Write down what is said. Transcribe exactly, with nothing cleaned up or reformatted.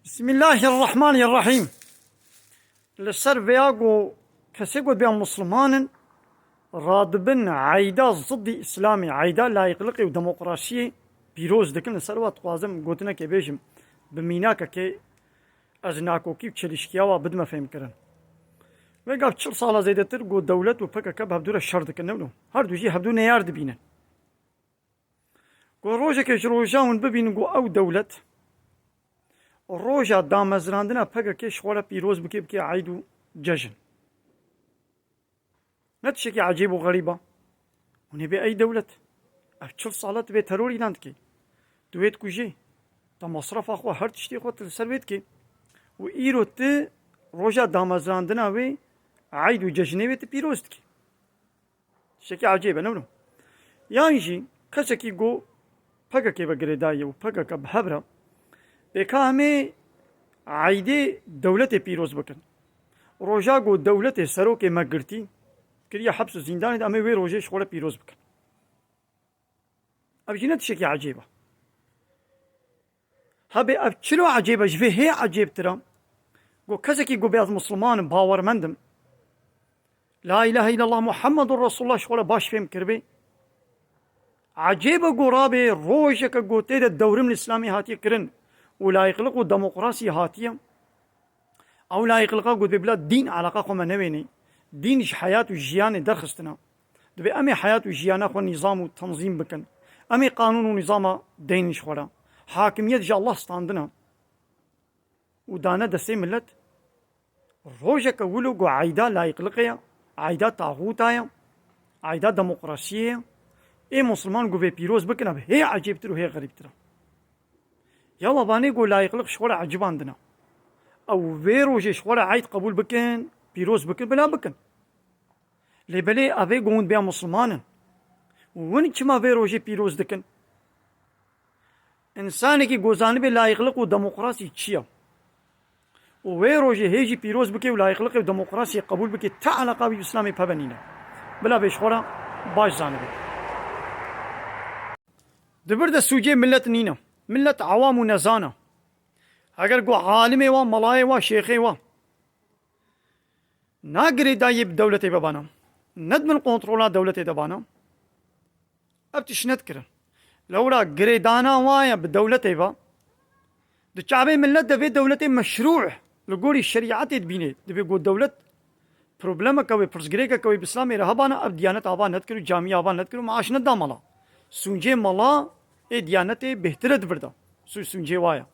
Bismillahirrahmanirrahîm. Li ser vêya ku kesê ku bêya Musliman in, radibin eyda ziddî Îslamê, eyda layîqliqê û demokrasiyê pîroz dikin. Li ser wa dixwazim gotinekê bêjim, bi mînakekê ez nakokî û çelîşkiya wa bidime fêhmkirin. Vêga çil sala zêdetir ku dewlet û P K K bi hevdû re şer dikin, ne wilo? Her du jî hevdû neyar dibînin. Ku rojekê ji rojan hûn bibînin ku ew dewlet roja damezrandina P K K ji xwe re pîroz bike, bike eyd û cejn. Ne tiştekî ecêb û xerîb e. Hûn ê bê ey dewlet. Ev çil sala tu vê teror îlan dikê. Tu wê dikujê. Te masrefa xwe, her tiştê xwe tu li ser wê dikê. Û îro tu roja damezrandina wê eyd û cejnê wê tu pîroz dikê. Tiştekî ecêb e, ne wilo? Yan jî kesekî ku P K K ve girêdayî ye û P K K bi hev re pêka hemê eydê dewletê pîroz bikin. Roja ku dewletê serokê me girtî, kiriye heps û zîndanê de, em ê wê rojê ji xwe re pîroz bikin. Ev jî ne tiştekî ecêb e. Hebê ev çilo ecêb e, ji vê hê ecêbtir e. Ku kesekî ku bê ez Musliman im, bawermend im, La ilahe illallah Muhammedun Resulullah ji xwe re baş fêm kiribê. Ecêb e ku rabê rojeke ku tê de dewrim li Îslamê hatiye kirin û layîqliq û demokrasî hatiye. Ew layîqliqa ku dibê bila dîn eleqa xwe me newênê. Dîn ji heyat û jiyanê derxistina. Dibê em ê heyat û jiyana xwe nîzam û tenzîm bikin. Em ê qanûn û nîzama deynin ji xwe re. Hakimiyet ji Allah standina û dane destê milet. Rojeke wilo ku eyda layîqliqê ye, eyda taxûta ye, eyda demokrasiyê ye. Ê Musliman ku vê pîroz bikin, ev hê ecêbtir û hê xerîbtir e. Ya we banê ku layîqliq ji xwe re ecibandine. Ew vê rojê ji xwe re eyd qebûl bikin, pîroz bikin, bila bikin. Lê belê ev ê ku hûn bêya Musliman in. Û hûn çima vê rojê pîroz dikin? Însanekî ku zanibê layîqliq û demokrasî çi ye? Û wê rojê hê jî pîroz bike û layîqliqê û demokrasiyê qebûl bike, ti eleqa wî bi Îslamê peve nîne. Bila vê ji xwe re baş zanibe. Di vir de sûcê milet nîne. Milet ewam û nezan e. Heger ku alimê wa, melayê wa, şêxê wa ne girêdayî bi dewletê ve bana, ne di bin kontrola dewletê de bana, ev tişt nedikirin. Lewra girêdana wa ye bi dewletê ve, di çavê milet de vê dewletê meşrû li gorî şerîetê dibînê. Dibê ku dewlet problemeke wê, pirsgirêkeke wê bi Îslamê re hebana, ev diyanet ava nedikir û camî ava nedikir û maaş neda mala. Sûncê mala ê diyanetê bêhtir e di vir de. Sû-, sûncê wa ye.